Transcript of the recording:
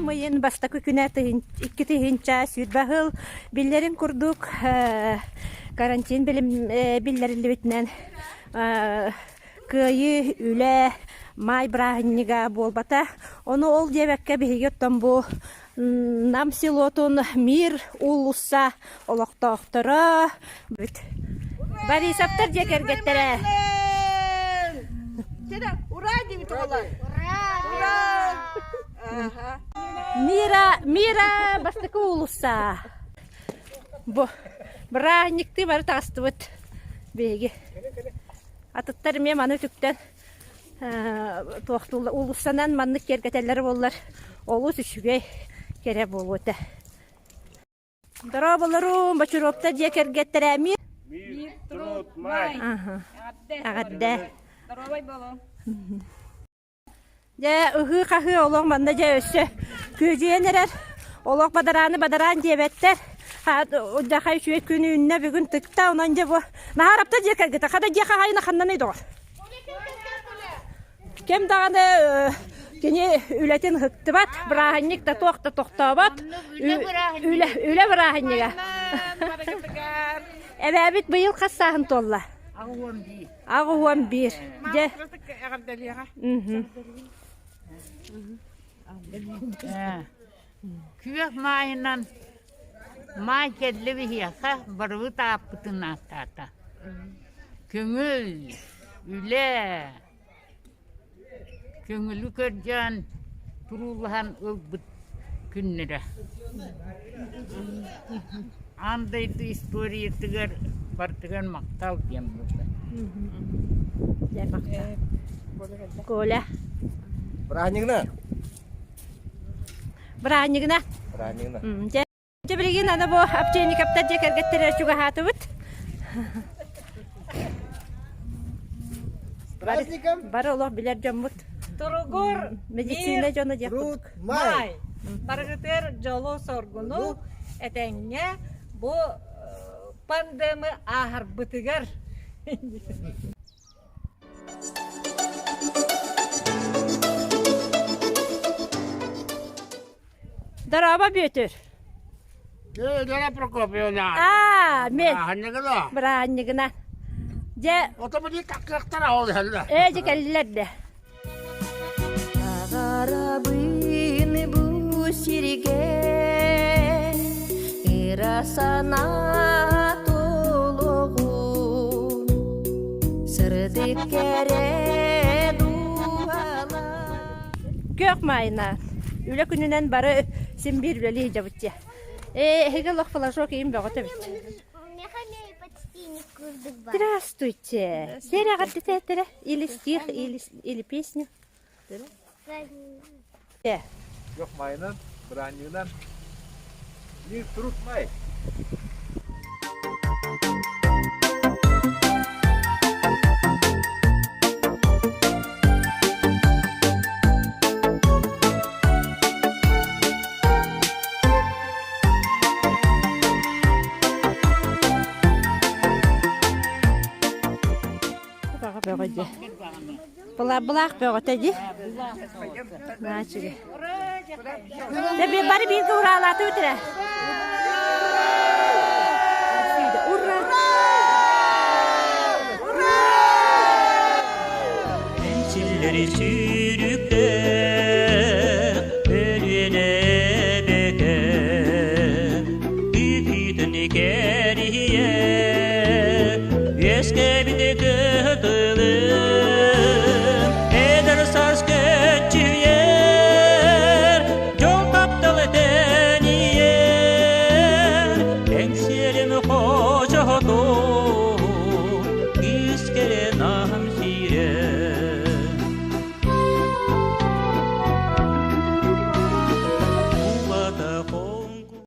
Ыам ыйын бастакы күнэ 2020 сыл биллэрин курдук карантин биллэриллибитинэн Кыайыы, үлэ, маай бырааһынньыга буолбата. Ону ол диэбэккэ биһиги оттон бу Нам селотун Мир уулусса олохтоохторо Борисовтар дьиэ кэргэттэрэ. Ура диэбит оҕолор. Ура! Мира, Мира бастакы уулусса. Бу бырааһынньыктыы бары таҕыстыбыт биһиги. Атыттар эмиэ маны үтүктэн туохтууллар уулуссанан маннык киэргэтэллэрэ буоллар олус үчүгэй кэрэ буолуо этэ. Дорооболорум, Бочуровта дьиэ кэргэттэрэ мир Мир, труд, май. Эҕэрдэ. Доруобай буолуҥ. Дьэ, ыһыы-хаһыы олох манна дьэ өссө күөдьүйэн эрэр. Олох бадарааны бадараан диэбэттэр. Дьахай үчүгэй күн үүннэ бүгүн тыкта, онон дьэ бу Наһаарапта дьиэ кэргэтэ, хата дьиэ хаһаайына ханнаный доҕор? Кэм даҕаны кини үлэтин ыһыктыбат, бырааһынньык да туох да тохтообот. Үлэ, үлэ бырааһынньыга. Эбээбит быйыл хас сааһын туолла? 81. Дьэ. Эҕэрдэлиэҕэ. Күөх маайынан маай кэллэ биһиэхэ барыбыт ааппытын ааттаата. Көҥүл, үлэ, Көҥүлү көрдөөн туруулаһан ылбыт күннэрэ. Аан дойду историятыгар барытыгар махтал диэн буолла. Коля. Бырааһынньыгына. Бырааһынньыгына. Бырааһынньыгына. Дьэ билигин аны бу Овчинниковтар дьиэ кэргэттэрэ чугаһаатыбыт. Праздником! Бары олох билэр дьоммут. Туругур Медицина дьоно диэх Труд, курдук. май! Барыгытыгар дьолу-соргуну этэҥҥэ бу пандемы ааһарбытыгар. Дорообо, Бүөтүр. Дьэ, Прокопьевна. Аа, мен. Бырааһынньыгына. Бырааһынньыгына. Дьэ. Ото били таккыахтара ол иһэллэр. Ээ, дьэ кэллилэр да. Аҕарабын бу сиргэ ыра санаа толоҕун сырдык кэрэ дууһалар Күөх маайына үлэ күнүнэн бары син биир үлэлии сылдьабыт дьэ. Ээ, эһиги олох флажок иин бөҕөтө эбит. Здравствуйте. Сэр эҕэрдэтээттэрэ или стих, или, или песню. Күөх маайынан, бырааһынньыгынан Мир, труд, май! Бөҕө дии. Былаах бөҕөтө дии. Наачыгы. Бары бииргэ ураалаатыбыт эрэ. Ура! Эҥсиллэри.